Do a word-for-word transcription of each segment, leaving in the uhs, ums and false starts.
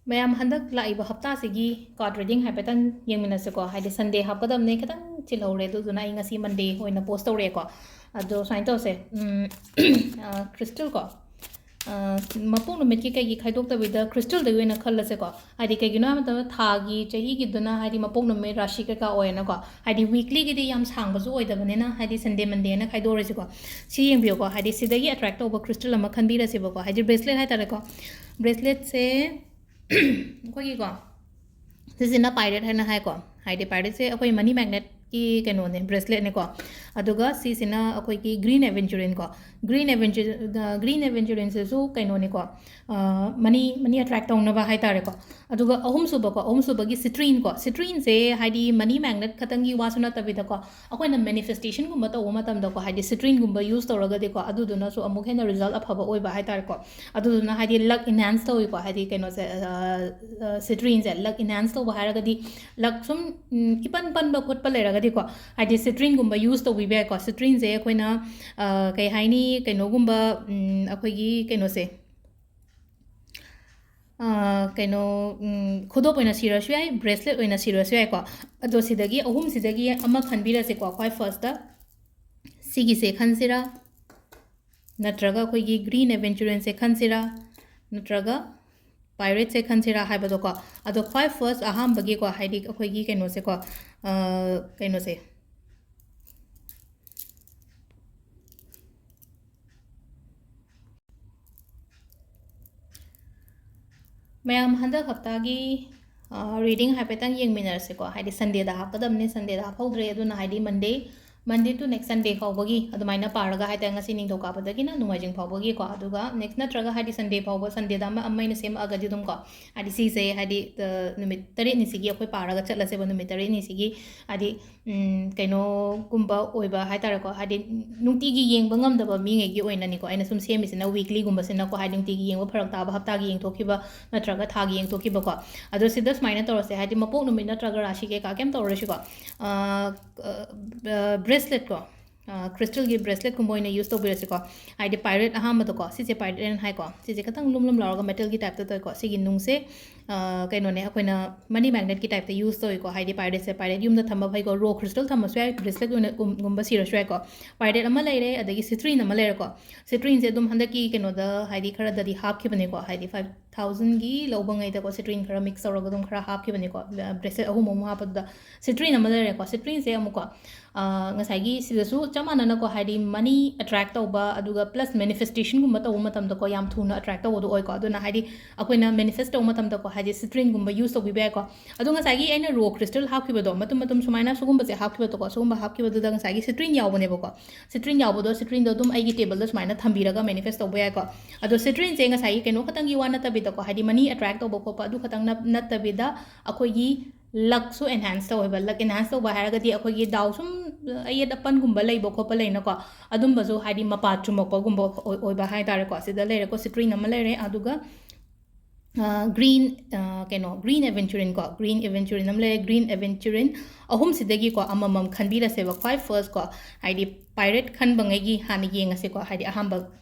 ꯃꯌꯥꯝ, ꯍꯟꯗꯛ ꯂꯥꯛꯏꯕ ꯍꯞꯇꯥꯁꯤꯒꯤ card reading ꯍꯥꯏꯐꯦꯠꯇꯪ ꯌꯦꯡꯃꯤꯟꯅꯁꯤꯀꯣ꯫ ꯍꯥꯏꯗꯤ Sunday ꯍꯥꯞꯀꯗꯕꯅꯦ, ꯈꯤꯇꯪ ꯆꯤꯜꯍꯧꯔꯦ, ꯑꯗꯨꯗꯨꯅ ꯑꯩ ꯉꯁꯤ Monday ꯑꯣꯏꯅ post ꯇꯧꯔꯛꯑꯦꯀꯣ꯫ ꯑꯗꯣ ꯁꯨꯃꯥꯏꯅ ꯇꯧꯁꯦ, ꯎꯝ, ꯑ, crystal ꯀꯣ, ꯑ, ꯃꯄꯣꯛ ꯅꯨꯃꯤꯠꯀꯤ ꯀꯩꯒꯤ ꯈꯥꯏꯗꯣꯛꯇꯕꯤꯗ crystalꯗꯒꯤ ꯑꯣꯏꯅ ꯈꯜꯂꯁꯦꯀꯣ꯫ ꯍꯥꯏꯗꯤ ꯀꯩꯒꯤꯅꯣ ꯍꯥꯏꯕ ꯃꯇꯝꯗ ꯊꯥꯒꯤ, ꯆꯍꯤꯒꯤꯗꯨꯅ ꯍꯥꯏꯗꯤ ꯃꯄꯣꯛ ꯅꯨꯃꯤꯠ, ꯔꯥꯁꯤ ꯀꯩꯀꯥ ꯑꯣꯏꯅꯀꯣ꯫ ꯍꯥꯏꯗꯤ weeklyꯒꯤꯗꯤ ꯌꯥꯝ ꯁꯥꯡꯕꯁꯨ ꯑꯣꯏꯗꯕꯅꯤꯅ, ꯍꯥꯏꯗꯤ Sunday Mondayꯅ ꯈꯥꯏꯗꯣꯛꯑꯔꯁꯤꯀꯣ꯫ ꯁꯤ ꯌꯦꯡꯕꯤꯌꯨꯀꯣ, ꯍꯥꯏꯗꯤ ꯁꯤꯗꯒꯤ attract ꯇꯧꯕ crystal ꯑꯃ ꯈꯟꯕꯤꯔꯁꯦꯕꯀꯣ꯫ ꯍꯥꯏꯗꯤ bracelet ꯍꯥꯏꯇꯥꯔꯦꯀꯣ꯫ Braceletꯁꯦ ꯑꯩꯈꯣꯏꯒꯤꯀꯣ, ꯁꯤꯁꯤꯅ pirate ꯍꯥꯏꯅ ꯍꯥꯏꯀꯣ꯫ ꯍꯥꯏꯗꯤ pirateꯁꯦ ꯑꯩꯈꯣꯏ money magnetꯀꯤ ꯀꯩꯅꯣꯅꯦ, braceletꯅꯦꯀꯣ꯫ ꯑꯗꯨꯒ ꯁꯤꯁꯤꯅ ꯑꯩꯈꯣꯏꯒꯤ green aventurine ꯀꯣ꯫ Green aventu-, green aventurineꯁꯤꯁꯨ ꯀꯩꯅꯣꯅꯦꯀꯣ, money, money attract ꯇꯧꯅꯕ ꯍꯥꯏꯇꯥꯔꯦꯀꯣ꯫ ꯑꯗꯨꯒ ꯑꯍꯨꯝꯁꯨꯕꯀꯣ, ꯑꯍꯨꯝꯁꯨꯕꯒꯤ citrine ꯀꯣ꯫ Citrineꯁꯦ ꯍꯥꯏꯗꯤ money magnet ꯈꯛꯇꯪꯒꯤ ꯋꯥꯁꯨ ꯅꯠꯇꯕꯤꯗꯀꯣ, ꯑꯩꯈꯣꯏꯅ manifestationꯒꯨꯝꯕ ꯇꯧꯕ ꯃꯇꯝꯗꯀꯣ, ꯍꯥꯏꯗꯤ citrineꯒꯨꯝꯕ use ꯇꯧꯔꯒꯗꯤꯀꯣ, ꯑꯗꯨꯗꯨꯅꯁꯨ ꯑꯃꯨꯛ ꯍꯦꯟꯅ result ꯑꯐꯕ ꯑꯣꯏꯕ ꯍꯥꯏꯇꯥꯔꯦꯀꯣ꯫ ꯑꯗꯨꯗꯨꯅ ꯍꯥꯏꯗꯤ luck enhance ꯇꯧꯋꯤꯀꯣ, ꯍꯥꯏꯗꯤ ꯀꯩꯅꯣꯁꯦ, ꯑ, ꯑ, citrineꯁꯦ luck enhance ꯇꯧꯕ ꯍꯥꯏꯔꯒꯗꯤ, luck ꯁꯨꯝ, ꯎꯝ, ꯏꯄꯟ ꯄꯟꯕ ꯈꯣꯠꯄ ꯂꯩꯔꯒꯗꯤꯀꯣ, ꯍꯥꯏꯗꯤ citrineꯒꯨꯝꯕ use ꯇꯧꯕꯤꯕ ꯌꯥꯏꯀꯣ꯫ Citrineꯁꯦ ꯑꯩꯈꯣꯏꯅ, ꯑ, ꯀꯩ ꯍꯥꯏꯅꯤ, ꯀꯩꯅꯣꯒꯨꯝꯕ, ꯎꯝ, ꯑꯩꯈꯣꯏꯒꯤ ꯀꯩꯅꯣꯁꯦ, ꯑ, ꯀꯩꯅꯣ, ꯎꯝ, ꯈꯨꯗꯣꯞ ꯑꯣꯏꯅ ꯁꯤꯔꯁꯨ ꯌꯥꯏ, bracelet ꯑꯣꯏꯅ ꯁꯤꯔꯁꯨ ꯌꯥꯏꯀꯣ꯫ ꯑꯗꯣ ꯁꯤꯗꯒꯤ, ꯑꯍꯨꯝꯁꯤꯗꯒꯤ ꯑꯃ ꯈꯟꯕꯤꯔꯁꯦꯀꯣ꯫ ꯈ꯭ꯋꯥꯏ firstꯇ ꯁꯤꯒꯤꯁꯦ ꯈꯟꯁꯤꯔꯥ, ꯅꯠꯇ꯭ꯔꯒ ꯑꯩꯈꯣꯏꯒꯤ green aventurineꯁꯦ ꯈꯟꯁꯤꯔꯥ, ꯅꯠꯇ꯭ꯔꯒ pirateꯁꯦ ꯈꯟꯁꯤꯔꯥ ꯍꯥꯏꯕꯗꯣꯀꯣ꯫ ꯑꯗꯣ ꯈ꯭ꯋꯥꯏ first ꯑꯍꯥꯟꯕꯒꯤꯀꯣ, ꯍꯥꯏꯗꯤ ꯑꯩꯈꯣꯏꯒꯤ ꯀꯩꯅꯣꯁꯦꯀꯣ, ꯑ, ꯀꯩꯅꯣꯁꯦ, ꯃꯌꯥꯝ, ꯍꯟꯗꯛ ꯍꯞꯇꯥꯒꯤ, ꯑ, reading ꯍꯥꯏꯐꯦꯠꯇꯪ ꯌꯦꯡꯃꯤꯟꯅꯔꯁꯤꯀꯣ꯫ ꯍꯥꯏꯗꯤ Sundayꯗ ꯍꯥꯞꯀꯗꯕꯅꯤ, Sundayꯗ ꯍꯥꯞꯍꯧꯗ꯭ꯔꯦ, ꯑꯗꯨꯅ ꯍꯥꯏꯗꯤ Monday, Monday to next Sunday ꯐꯥꯎꯕꯒꯤ ꯑꯗꯨꯃꯥꯏꯅ ꯄꯥꯔꯒ ꯍꯥꯏꯇꯥꯔꯦ, ꯉꯁꯤ ꯅꯤꯡꯊꯧꯀꯥꯕꯗꯒꯤꯅ ꯅꯣꯡꯃꯥꯏꯖꯤꯡ ꯐꯥꯎꯕꯒꯤꯀꯣ꯫ ꯑꯗꯨꯒ next ꯅꯠꯇ꯭ꯔꯒ ꯍꯥꯏꯗꯤ Sunday ꯐꯥꯎꯕ, Sundayꯗ ꯑꯃ, ꯑꯃ ꯑꯩꯅ ꯁꯦꯝꯃꯛꯑꯒꯗꯤ ꯑꯗꯨꯝꯀꯣ, ꯍꯥꯏꯗꯤ ꯁꯤꯁꯦ ꯍꯥꯏꯗꯤ, ꯑ, ꯅꯨꯃꯤꯠ ꯇꯔꯦꯠꯅꯤꯁꯤꯒꯤ ꯑꯩꯈꯣꯏ ꯄꯥꯔꯒ ꯆꯠꯂꯁꯦꯕ, ꯅꯨꯃꯤꯠ ꯇꯔꯦꯠꯅꯤꯁꯤꯒꯤ ꯍꯥꯏꯗꯤ, ꯎꯝ, ꯀꯩꯅꯣꯒꯨꯝꯕ ꯑꯣꯏꯕ ꯍꯥꯏꯇꯥꯔꯦꯀꯣ, ꯍꯥꯏꯗꯤ ꯅꯨꯡꯇꯤꯒꯤ ꯌꯦꯡꯕ ꯉꯝꯗꯕ ꯃꯤꯉꯩꯒꯤ ꯑꯣꯏꯅꯅꯤꯀꯣ ꯑꯩꯅ ꯁꯨꯝ ꯁꯦꯝꯃꯤꯁꯤꯅ, weeklyꯒꯨꯝꯕꯁꯤꯅꯀꯣ, ꯍꯥꯏꯗꯤ ꯅꯨꯡꯇꯤꯒꯤ ꯌꯦꯡꯕ ꯐꯔꯛ ꯇꯥꯕ, ꯍꯞꯇꯥꯒꯤ ꯌꯦꯡꯊꯣꯛꯈꯤꯕ ꯅꯠꯇ꯭ꯔꯒ ꯊꯥꯒꯤ ꯌꯦꯡꯊꯣꯛꯈꯤꯕꯀꯣ꯫ ꯑꯗꯣ ꯁꯤꯗ ꯁꯨꯃꯥꯏꯅ ꯇꯧꯔꯁꯦ, ꯍꯥꯏꯗꯤ ꯃꯄꯣꯛ ꯅꯨꯃꯤꯠ ꯅꯠꯇ꯭ꯔꯒ ꯔꯥꯁꯤ ꯀꯩꯀꯥ ꯀꯩꯝ ꯇꯧꯔꯁꯤꯀꯣ꯫ ꯑ, ꯑ, bracelet ꯀꯣ, ꯀ꯭ꯔꯤꯁꯇꯜꯒꯤ ꯕ꯭ꯔꯦꯁꯂꯦꯠꯀꯨꯝꯕ ꯑꯣꯏꯅ ꯌꯨꯁ ꯇꯧꯕꯤꯔꯁꯤꯀꯣ꯫ ꯍꯥꯏꯗꯤ ꯄꯥꯏꯔꯦꯠ ꯑꯍꯥꯟꯕꯗꯀꯣ, ꯁꯤꯁꯦ ꯄꯥꯏꯔꯦꯠ ꯍꯥꯏꯀꯣ꯫ ꯁꯤꯁꯦ ꯈꯤꯇꯪ ꯂꯨꯝ ꯂꯨꯝ ꯂꯥꯎꯔꯒ ꯃꯦꯇꯜꯒꯤ ꯇꯥꯏꯞꯇ ꯇꯧꯋꯦꯀꯣ꯫ ꯁꯤꯒꯤ ꯅꯨꯡꯁꯦ ꯀꯩꯅꯣꯅꯦ, ꯑꯩꯈꯣꯏꯅ ꯃꯅꯤ ꯃꯦꯒꯅꯦꯠꯀꯤ ꯇꯥꯏꯞꯇ ꯌꯨꯁ ꯇꯧꯋꯤꯀꯣ꯫ ꯍꯥꯏꯗꯤ ꯄꯥꯏꯔꯦꯠꯁꯦ, ꯄꯥꯏꯔꯦꯠ ꯌꯨꯝꯗ ꯊꯝꯕ ꯐꯩꯀꯣ꯫ ꯔꯣ ꯀ꯭ꯔꯤꯁꯇꯜ ꯊꯝꯃꯁꯨ ꯌꯥꯏ, ꯕ꯭ꯔꯦꯁꯂꯦꯠ ꯑꯣꯏꯅ ꯒꯨꯝ- ꯒꯨꯝꯕ ꯁꯤꯔꯁꯨ ꯌꯥꯏꯀꯣ꯫ ꯄꯥꯏꯔꯦꯠ ꯑꯃ ꯂꯩꯔꯦ, ꯑꯗꯒꯤ ꯁꯤꯇ꯭ꯔꯤꯟ ꯑꯃ ꯂꯩꯔꯦꯀꯣ꯫ ꯁꯤꯇ꯭ꯔꯤꯟꯁꯦ ꯑꯗꯨꯝ ꯍꯟꯗꯛꯀꯤ ꯀꯩꯅꯣꯗ ꯍꯥꯏꯗꯤ ꯈꯔꯗꯗꯤ ꯍꯥꯞꯈꯤꯕꯅꯦꯀꯣ꯫ ꯍꯥꯏꯗꯤ ꯐꯥꯏꯚ ꯊꯥꯎꯖꯟꯒꯤ ꯂꯧꯕꯉꯩꯗꯀꯣ, ꯁꯤꯇ꯭ꯔꯤꯟ ꯈꯔ ꯃꯤꯛꯁ ꯇꯧꯔꯒ ꯑꯗꯨꯝ ꯈꯔ ꯍꯥꯞꯈꯤꯕꯅꯦꯀꯣ꯫ ꯕ꯭ꯔꯦꯁꯂꯦꯠ ꯑꯍꯨꯝ ꯑꯍꯨꯝ ꯍꯥꯞꯄꯗꯨꯗ ꯁꯤꯇ꯭ꯔꯤꯟ ꯑꯃ ꯂꯩꯔꯦꯀꯣ꯫ ꯁꯤꯇ꯭ꯔꯤꯟꯁꯦ ꯑꯃꯨꯛꯀꯣ, ꯉꯁꯥꯏꯒꯤ ꯁꯤꯗꯁꯨ ꯆꯞ ꯃꯥꯟꯅꯅꯀꯣ, ꯍꯥꯏꯗꯤ ꯃꯅꯤ ꯑꯦꯇ꯭ꯔꯦꯛ ꯇꯧꯕ, ꯑꯗꯨꯒ ꯄ꯭ꯂꯁ ꯃꯦꯅꯤꯐꯦꯁꯇꯦꯁꯟꯒꯨꯝꯕ ꯇꯧꯕ ꯃꯇꯝꯗꯀꯣ, ꯌꯥꯝ ꯊꯨꯅ ꯑꯦꯇ꯭ꯔꯦꯛ ꯇꯧꯕꯗꯣ ꯑꯣꯏꯀꯣ꯫ ꯑꯗꯨꯅ ꯍꯥꯏꯗꯤ ꯑꯩꯈꯣꯏꯅ ꯃꯦꯅꯤꯐꯦꯁ ꯇꯧꯕ ꯃꯇꯝꯗꯀꯣ, ꯍꯥꯏꯗꯤ ꯁꯤꯇ꯭ꯔꯤꯟꯒꯨꯝꯕ ꯌꯨꯁ ꯇꯧꯕꯤꯕ ꯌꯥꯏꯀꯣ꯫ ꯑꯗꯣ ꯉꯁꯥꯏꯒꯤ ꯑꯩꯅ ꯔꯣ ꯀ꯭ꯔꯤꯁꯇꯜ ꯍꯥꯞꯈꯤꯕꯗꯣ, ꯃꯇꯨꯝ ꯃꯇꯨꯝ ꯁꯨꯃꯥꯏꯅ ꯁꯤꯒꯨꯝꯕꯁꯦ ꯍꯥꯞꯈꯤꯕꯗꯣꯀꯣ, ꯁꯤꯒꯨꯝꯕ ꯍꯥꯞꯈꯤꯕꯗꯨꯗ ꯉꯁꯥꯏꯒꯤ ꯁꯤꯇ꯭ꯔꯤꯟ ꯌꯥꯎꯕꯅꯦꯕꯀꯣ꯫ ꯁꯤꯇ꯭ꯔꯤꯟ ꯌꯥꯎꯕꯗꯣ, ꯁꯤꯇ꯭ꯔꯤꯟꯗꯣ ꯑꯗꯨꯝ ꯑꯩꯒꯤ ꯇꯦꯕꯜꯗ ꯁꯨꯃꯥꯏꯅ ꯊꯝꯕꯤꯔꯒ ꯃꯦꯅꯤꯐꯦꯁ ꯇꯧꯕ ꯌꯥꯏꯀꯣ꯫ ꯑꯗꯣ ꯁꯤꯇ꯭ꯔꯤꯟꯁꯦ ꯉꯁꯥꯏꯒꯤ ꯀꯩꯅꯣ ꯈꯛꯇꯪꯒꯤ ꯋꯥ ꯅꯠꯇꯕꯤꯗꯀꯣ, ꯍꯥꯏꯗꯤ ꯃꯅꯤ ꯑꯦꯇ꯭ꯔꯦꯛ ꯇꯧꯕ ꯈꯣꯠꯄ ꯑꯗꯨ ꯈꯛꯇꯪ ꯅꯠ- ꯅꯠꯇꯕꯤꯗ, ꯑꯩꯈꯣꯏꯒꯤ ꯂꯛꯁꯨ ꯑꯦꯟꯍꯥꯟꯁ ꯇꯧꯋꯦꯕ꯫ ꯂꯛ ꯑꯦꯟꯍꯥꯟꯁ ꯇꯧꯕ ꯍꯥꯏꯔꯒꯗꯤ ꯑꯩꯈꯣꯏꯒꯤ ꯗꯥꯎ ꯁꯨꯝ ꯑꯌꯦꯠ ꯑꯄꯟꯒꯨꯝꯕ ꯂꯩꯕ ꯈꯣꯠꯄ ꯂꯩꯅꯀꯣ, ꯑꯗꯨꯝꯕꯁꯨ ꯍꯥꯏꯗꯤ ꯃꯄꯥ ꯆꯨꯝꯃꯛꯄꯒꯨꯝꯕ ꯑꯣꯏ- ꯑꯣꯏꯕ ꯍꯥꯏꯇꯥꯔꯦꯀꯣ꯫ ꯁꯤꯗ ꯂꯩꯔꯦꯀꯣ, ꯁꯤꯇ꯭ꯔꯤꯟ ꯑꯃ ꯂꯩꯔꯦ, ꯑꯗꯨꯒ ꯒ꯭ꯔꯤꯟ, ꯀꯩꯅꯣ, ꯒ꯭ꯔꯤꯟ ꯑꯦꯚꯦꯟꯆꯨꯔꯤꯟ ꯀꯣ, ꯒ꯭ꯔꯤꯟ ꯑꯦꯚꯦꯟꯆꯨꯔꯤꯟ ꯑꯃ ꯂꯩꯔꯦ꯫ ꯒ꯭ꯔꯤꯟ ꯑꯦꯚꯦꯟꯆꯨꯔꯤꯟ ꯑꯍꯨꯝꯁꯤꯗꯒꯤꯀꯣ ꯑꯃꯃꯝ ꯈꯟꯕꯤꯔꯁꯦꯕ꯫ ꯈ꯭ꯋꯥꯏ ꯐꯥꯔꯁ ꯀꯣ, ꯍꯥꯏꯗꯤ ꯄꯥꯏꯔꯦꯠ ꯈꯟꯕꯉꯩꯒꯤ ꯍꯥꯟꯅ ꯌꯦꯡꯉꯁꯤꯀꯣ꯫ ꯍꯥꯏꯗꯤ ꯑꯍꯥꯟꯕ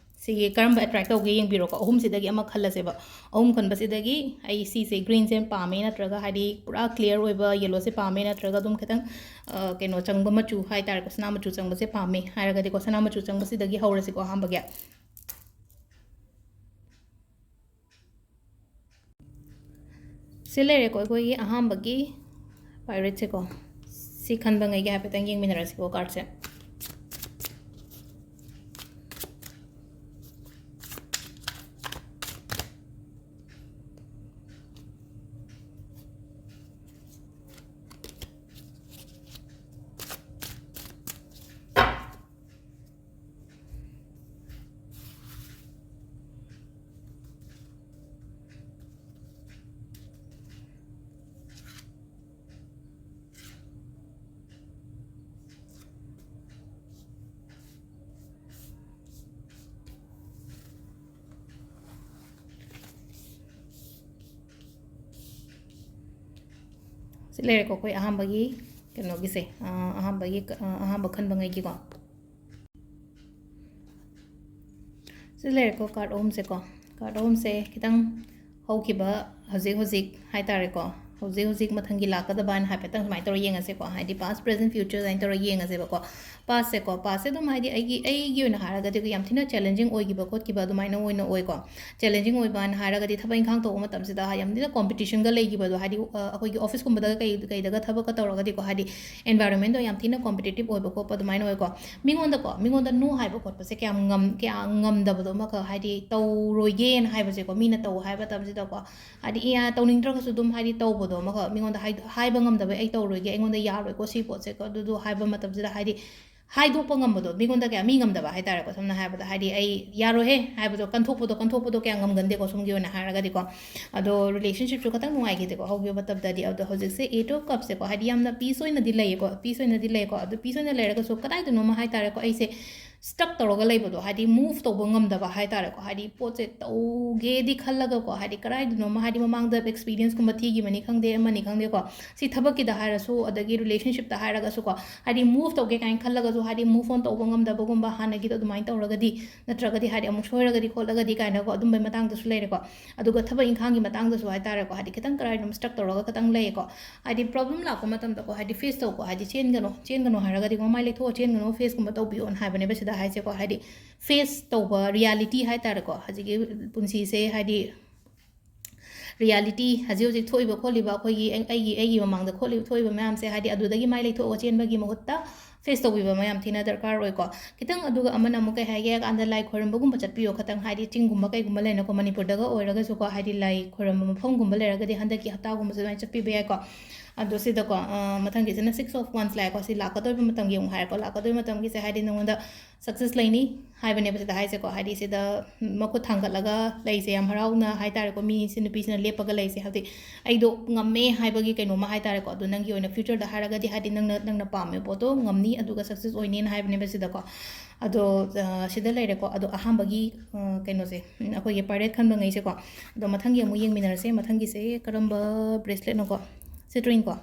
ꯁꯤꯒꯤ ꯀꯔꯝꯕ ꯑꯦꯇ꯭ꯔꯦꯛ ꯇꯧꯒꯦ ꯌꯦꯡꯕꯤꯔꯣꯀꯣ꯫ ꯑꯍꯨꯝꯁꯤꯗꯒꯤ ꯑꯃ ꯈꯜꯂꯁꯦꯕ꯫ ꯑꯍꯨꯝ ꯈꯟꯕꯁꯤꯗꯒꯤ ꯑꯩ ꯁꯤꯁꯦ ꯒ꯭ꯔꯤꯟꯁꯦ ꯄꯥꯝꯃꯦ, ꯅꯠꯇ꯭ꯔꯒ ꯍꯥꯏꯗꯤ ꯄꯨꯔꯥ ꯀ꯭ꯂꯤꯌꯥꯔ ꯑꯣꯏꯕ ꯌꯦꯜꯂꯣꯁꯦ ꯄꯥꯝꯃꯦ, ꯅꯠꯇ꯭ꯔꯒ ꯑꯗꯨꯝ ꯈꯤꯇꯪ, ꯑ, ꯀꯩꯅꯣ ꯆꯪꯕ ꯃꯆꯨ ꯍꯥꯏꯇꯥꯔꯦꯀꯣ, ꯁꯅꯥ ꯃꯆꯨ ꯆꯪꯕꯁꯦ ꯄꯥꯝꯃꯦ ꯍꯥꯏꯔꯒꯗꯤꯀꯣ, ꯁꯅꯥ ꯃꯆꯨ ꯆꯪꯕꯁꯤꯗꯒꯤ ꯍꯧꯔꯁꯤꯀꯣ ꯑꯍꯥꯟꯕꯒꯤ꯫ ꯁꯤ ꯂꯩꯔꯦꯀꯣ ꯑꯩꯈꯣꯏꯒꯤ ꯑꯍꯥꯟꯕꯒꯤ ꯄꯥꯏꯔꯦꯠꯁꯦꯀꯣ꯫ ꯁꯤ ꯈꯟꯕꯉꯩꯒꯤ ꯍꯥꯏꯐꯦꯠꯇꯪ ꯌꯦꯡꯃꯤꯟꯅꯔꯁꯤꯀꯣ ꯀꯥꯔꯠꯁꯦ꯫ ꯁꯤ ꯂꯩꯔꯦꯀꯣ ꯑꯩꯈꯣꯏ ꯑꯍꯥꯟꯕꯒꯤ ꯀꯩꯅꯣꯒꯤꯁꯦ, ꯑ, ꯑꯍꯥꯟꯕꯒꯤ, ꯑ, ꯑꯍꯥꯟꯕ ꯈꯟꯕꯉꯩꯒꯤꯀꯣ꯫ ꯁꯤ ꯂꯩꯔꯦꯀꯣ, ꯀꯥꯔꯠ ꯑꯍꯨꯝꯁꯦꯀꯣ꯫ ꯀꯥꯔꯠ ꯑꯍꯨꯝꯁꯦ ꯈꯤꯇꯪ ꯍꯧꯈꯤꯕ, ꯍꯧꯖꯤꯛ ꯍꯧꯖꯤꯛ ꯍꯥꯏꯇꯥꯔꯦꯀꯣ, ꯍꯧꯖꯤꯛ ꯍꯧꯖꯤꯛ ꯃꯊꯪꯒꯤ ꯂꯥꯛꯀꯗꯕ ꯍꯥꯏꯅ ꯍꯥꯏꯐꯦꯠꯇꯪ ꯁꯨꯃꯥꯏꯅ ꯇꯧꯔ ꯌꯦꯡꯉꯁꯦꯀꯣ, ꯍꯥꯏꯗꯤ past, present, future ꯑꯗꯨꯃꯥꯏꯅ ꯇꯧꯔ ꯌꯦꯡꯉꯁꯦꯕꯀꯣ꯫ Pastꯁꯦꯀꯣ, pastꯁꯦ ꯑꯗꯨꯝ ꯍꯥꯏꯗꯤ ꯑꯩꯒꯤ, ꯑꯩꯒꯤ ꯑꯣꯏꯅ ꯍꯥꯏꯔꯒꯗꯤ ꯌꯥꯝ ꯊꯤꯅ challenging ꯑꯣꯏꯈꯤꯕ ꯈꯣꯠꯈꯤꯕ ꯑꯗꯨꯃꯥꯏꯅ ꯑꯣꯏꯅ ꯑꯣꯏꯀꯣ꯫ Challenging ꯑꯣꯏꯕ ꯍꯥꯏꯅ ꯍꯥꯏꯔꯒꯗꯤ ꯊꯕꯛ ꯏꯪꯈꯥꯡ ꯇꯧꯕ ꯃꯇꯝꯁꯤꯗ ꯌꯥꯝ ꯊꯤꯅ competitionꯒ ꯂꯩꯈꯤꯕꯗꯣ, ꯍꯥꯏꯗꯤ ꯑ, ꯑꯩꯈꯣꯏꯒꯤ officeꯀꯨꯝꯕꯗꯒ ꯀꯩ, ꯀꯩꯗꯒ ꯊꯕꯛꯀ ꯇꯧꯔꯒꯗꯤꯀꯣ, ꯍꯥꯏꯗꯤ environmentꯗꯣ ꯌꯥꯝ ꯊꯤꯅ competitive ꯑꯣꯏꯕ ꯈꯣꯠꯄ ꯑꯗꯨꯃꯥꯏꯅ ꯑꯣꯏꯀꯣ꯫ ꯃꯤꯉꯣꯟꯗꯀꯣ, ꯃꯤꯉꯣꯟꯗ no ꯍꯥꯏꯕ ꯈꯣꯠꯄꯁꯦ ꯀꯌꯥꯝ ꯉꯝ-, ꯀꯌꯥ ꯉꯝꯗꯕꯗꯣ ꯑꯃꯈꯛ, ꯍꯥꯏꯗꯤ ꯇꯧꯔꯣꯏꯒꯦꯅ ꯍꯥꯏꯕꯁꯦꯀꯣ, ꯃꯤꯅ ꯇꯧ ꯍꯥꯏꯕ ꯃꯇꯝꯁꯤꯗꯀꯣ, ꯍꯥꯏꯗꯤ ꯏꯌꯥ-, ꯇꯧꯅꯤꯡꯗ꯭ꯔꯒꯁꯨ ꯑꯗꯨꯝ ꯍꯥꯏꯗꯤ ꯇꯧꯕꯗꯣ ꯑꯃꯈꯛ, ꯃꯤꯉꯣꯟꯗ ꯍꯥꯏ-, ꯍꯥꯏꯕ ꯉꯝꯗꯕ, "ꯑꯩ ꯇꯧꯔꯣꯏꯒꯦ, ꯑꯩꯉꯣꯟꯗ ꯌꯥꯔꯣꯏꯀꯣ ꯁꯤ ꯄꯣꯠꯁꯦꯀꯣ", ꯑꯗꯨꯗꯣ ꯍꯥꯏꯕ ꯃꯇꯝꯁꯤꯗ ꯍꯥꯏꯗꯤ ꯍꯥꯏꯗꯣꯛꯄ ꯉꯝꯕꯗꯣ, ꯃꯤꯉꯣꯟꯗ ꯀꯌꯥ ꯃꯤ ꯉꯝꯗꯕ ꯍꯥꯏꯇꯥꯔꯦꯀꯣ, ꯁꯝꯅ ꯍꯥꯏꯔꯕꯗ ꯍꯥꯏꯗꯤ "ꯑꯩ ꯌꯥꯔꯣꯏꯍꯦ" ꯍꯥꯏꯕꯗꯣ, ꯀꯟꯊꯣꯛꯄꯗꯣ, ꯀꯟꯊꯣꯛꯄꯗꯣ ꯀꯌꯥ ꯉꯝꯒꯟꯗꯦꯀꯣ ꯁꯣꯝꯒꯤ ꯑꯣꯏꯅ ꯍꯥꯏꯔꯒꯗꯤꯀꯣ꯫ ꯑꯗꯣ relationshipꯁꯨ ꯈꯇꯪ ꯅꯨꯡꯉꯥꯏꯈꯤꯗꯦꯀꯣ ꯍꯧꯈꯤꯕ ꯃꯇꯝꯗꯗꯤ꯫ ꯑꯗꯣ ꯍꯧꯖꯤꯛꯁꯦ Eight of Cupsꯁꯦꯀꯣ, ꯍꯥꯏꯗꯤ ꯌꯥꯝꯅ peace ꯑꯣꯏꯅꯗꯤ ꯂꯩꯌꯦꯀꯣ, peace ꯑꯣꯏꯅꯗꯤ ꯂꯩꯀꯣ꯫ ꯑꯗꯣ peace ꯑꯣꯏꯅ ꯂꯩꯔꯒꯁꯨ ꯀꯗꯥꯏꯗꯅꯣꯃ ꯍꯥꯏꯇꯥꯔꯦꯀꯣ, ꯑꯩꯁꯦ stuck ꯇꯧꯔꯒ ꯂꯩꯕꯗꯣ, ꯍꯥꯏꯗꯤ move ꯇꯧꯕ ꯉꯝꯗꯕ ꯍꯥꯏꯇꯥꯔꯦꯀꯣ, ꯍꯥꯏꯗꯤ ꯄꯣꯠꯁꯦ ꯇꯧꯒꯦꯗꯤ ꯈꯜꯂꯒꯀꯣ, ꯍꯥꯏꯗꯤ ꯀꯗꯥꯏꯗꯅꯣꯃ, ꯍꯥꯏꯗꯤ ꯃꯃꯥꯡꯗ experienceꯀꯨꯝꯕ ꯊꯤꯈꯤꯕꯅꯤ ꯈꯪꯗꯦ, ꯑꯃꯅꯤ ꯈꯪꯗꯦꯀꯣ, ꯁꯤ ꯊꯕꯛꯀꯤꯗ ꯍꯥꯏꯔꯁꯨ, ꯑꯗꯒꯤ relationshipꯇ ꯍꯥꯏꯔꯒꯁꯨꯀꯣ, ꯍꯥꯏꯗꯤ move ꯇꯧꯒꯦ ꯀꯥꯏꯅ ꯈꯜꯂꯒꯁꯨ, ꯍꯥꯏꯗꯤ move on ꯇꯧꯕ ꯉꯝꯗꯕꯒꯨꯝꯕ, ꯍꯥꯟꯅꯒꯤꯗꯣ ꯑꯗꯨꯃꯥꯏꯅ ꯇꯧꯔꯒꯗꯤ, ꯅꯠꯇ꯭ꯔꯒꯗꯤ ꯍꯥꯏꯗꯤ ꯑꯃꯨꯛ ꯁꯣꯏꯔꯒꯗꯤ ꯈꯣꯠꯂꯒꯗꯤ ꯀꯥꯏꯅꯀꯣ, ꯑꯗꯨꯝꯕꯩ ꯃꯇꯥꯡꯗꯁꯨ ꯂꯩꯔꯦꯀꯣ꯫ ꯑꯗꯨꯒ ꯊꯕꯛ ꯏꯪꯈꯥꯡꯒꯤ ꯃꯇꯥꯡꯗꯁꯨ ꯍꯥꯏꯇꯥꯔꯦꯀꯣ, ꯍꯥꯏꯗꯤ ꯈꯤꯇꯪ ꯀꯗꯥꯏꯗꯅꯣꯝ stuck ꯇꯧꯔꯒ ꯈꯤꯇꯪ ꯂꯩꯌꯦꯀꯣ꯫ ꯍꯥꯏꯗꯤ problem ꯂꯥꯛꯄ ꯃꯇꯝꯗꯀꯣ, ꯍꯥꯏꯗꯤ face ꯇꯧꯀꯣ, ꯍꯥꯏꯗꯤ "ꯆꯦꯟꯒꯅꯣ, ꯆꯦꯟꯒꯅꯣ" ꯍꯥꯏꯔꯒꯗꯤ "ꯃꯃꯥꯏ ꯂꯩꯊꯣꯛꯑꯣ, ꯆꯦꯟꯒꯅꯣ, faceꯀꯨꯝꯕ ꯇꯧꯕꯤꯌꯣꯅ" ꯍꯥꯏꯕꯅꯦꯕ ꯁꯤꯗ ꯍꯥꯏꯁꯦꯀꯣ, ꯍꯥꯏꯗꯤ face ꯇꯧꯕ, reality ꯍꯥꯏꯇꯥꯔꯦꯀꯣ, ꯍꯧꯖꯤꯛꯀꯤ ꯄꯨꯟꯁꯤꯁꯦ ꯍꯥꯏꯗꯤ reality, ꯍꯧꯖꯤꯛ ꯍꯧꯖꯤꯛ ꯊꯣꯛꯏꯕ ꯈꯣꯠꯂꯤꯕ ꯑꯩꯈꯣꯏꯒꯤ, ꯑꯩ-, ꯑꯩꯒꯤ, ꯑꯩꯒꯤ ꯃꯃꯥꯡꯗ ꯈꯣꯠꯂꯤꯕ, ꯊꯣꯛꯏꯕ ꯃꯌꯥꯝꯁꯦ, ꯍꯥꯏꯗꯤ ꯑꯗꯨꯗꯒꯤ ꯃꯥꯏ ꯂꯩꯊꯣꯛꯑꯒ ꯆꯦꯟꯕꯒꯤ ꯃꯍꯨꯠꯇ face ꯇꯧꯕꯤꯕ ꯑꯃ ꯌꯥꯝ ꯊꯤꯅ ꯗꯔꯀꯥꯔ ꯑꯣꯏꯀꯣ꯫ ꯈꯤꯇꯪ ꯑꯗꯨꯒ ꯑꯃꯅ ꯑꯃꯨꯛ ꯀꯩ ꯍꯥꯏꯒꯦ ꯍꯥꯏ ꯀꯥꯟꯗ, ꯂꯥꯏ ꯈꯣꯏꯔꯝꯕꯒꯨꯝꯕ ꯆꯠꯄꯤꯌꯣ ꯈꯤꯇꯪ, ꯍꯥꯏꯗꯤ ꯆꯤꯡꯒꯨꯝꯕ ꯀꯩꯒꯨꯝꯕ ꯂꯩꯅꯀꯣ, ꯃꯅꯤꯄꯨꯔꯗꯒ ꯑꯣꯏꯔꯒꯁꯨꯀꯣ, ꯍꯥꯏꯗꯤ ꯂꯥꯏ ꯈꯣꯏꯔꯝꯕ ꯃꯐꯝꯒꯨꯝꯕ ꯂꯩꯔꯒꯗꯤ ꯍꯟꯗꯛꯀꯤ ꯍꯞꯇꯥꯒꯨꯝꯕꯁꯦ ꯑꯗꯨꯃꯥꯏꯅ ꯆꯠꯄꯤꯕ ꯌꯥꯏꯀꯣ꯫ ꯑꯗꯣ ꯁꯤꯗꯀꯣ, ꯑ, ꯃꯊꯪꯒꯤꯁꯤꯅ Six of Wands ꯂꯥꯛꯑꯦꯀꯣ, ꯁꯤ ꯂꯥꯛꯀꯗꯧꯔꯤꯕ ꯃꯇꯝꯒꯤ ꯑꯃꯨꯛ ꯍꯥꯏꯔꯦꯀꯣ, ꯂꯥꯛꯀꯗꯧꯔꯤꯕ ꯃꯇꯝꯒꯤꯁꯦ ꯍꯥꯏꯗꯤ ꯅꯉꯣꯟꯗ success ꯂꯩꯅꯤ ꯍꯥꯏꯕꯅꯦꯕ ꯁꯤꯗ ꯍꯥꯏꯁꯦꯀꯣ꯫ ꯍꯥꯏꯗꯤ ꯁꯤꯗ ꯃꯈꯨꯠ ꯊꯥꯡꯒꯠꯂꯒ ꯂꯩꯁꯦ, ꯌꯥꯝ ꯍꯔꯥꯎꯅ ꯍꯥꯏꯇꯥꯔꯦꯀꯣ, ꯃꯤꯁꯦ, ꯅꯨꯄꯤꯁꯤꯅ ꯂꯦꯞꯄꯒ ꯂꯩꯁꯦ, ꯍꯥꯏꯕꯗꯤ "ꯑꯩꯗꯣ ꯉꯝꯃꯦ" ꯍꯥꯏꯕꯒꯤ ꯀꯩꯅꯣꯝꯃ ꯍꯥꯏꯇꯥꯔꯦꯀꯣ꯫ ꯑꯗꯣ ꯅꯪꯒꯤ ꯑꯣꯏꯅ futureꯗ ꯍꯥꯏꯔꯒꯗꯤ ꯍꯥꯏꯗꯤ ꯅꯪꯅ, ꯅꯪꯅ ꯄꯥꯝꯃꯤꯕ ꯄꯣꯠꯇꯣ ꯉꯝꯅꯤ, ꯑꯗꯨꯒ success ꯑꯣꯏꯅꯤꯅ ꯍꯥꯏꯕꯅꯦꯕ ꯁꯤꯗꯀꯣ꯫ ꯑꯗꯣ, ꯑ, ꯁꯤꯗ ꯂꯩꯔꯦꯀꯣ꯫ ꯑꯗꯣ ꯑꯍꯥꯟꯕꯒꯤ, ꯑ, ꯀꯩꯅꯣꯁꯦ, ꯎꯝ, ꯑꯩꯈꯣꯏꯒꯤ Pirate ꯈꯟꯕꯉꯩꯁꯦꯀꯣ꯫ ꯑꯗꯣ ꯃꯊꯪꯒꯤ ꯑꯃꯨꯛ ꯌꯦꯡꯃꯤꯟꯅꯔꯁꯦ꯫ ꯃꯊꯪꯒꯤꯁꯦ ꯀꯔꯝꯕ braceletꯅꯣꯀꯣ? Citrine ꯀꯣ꯫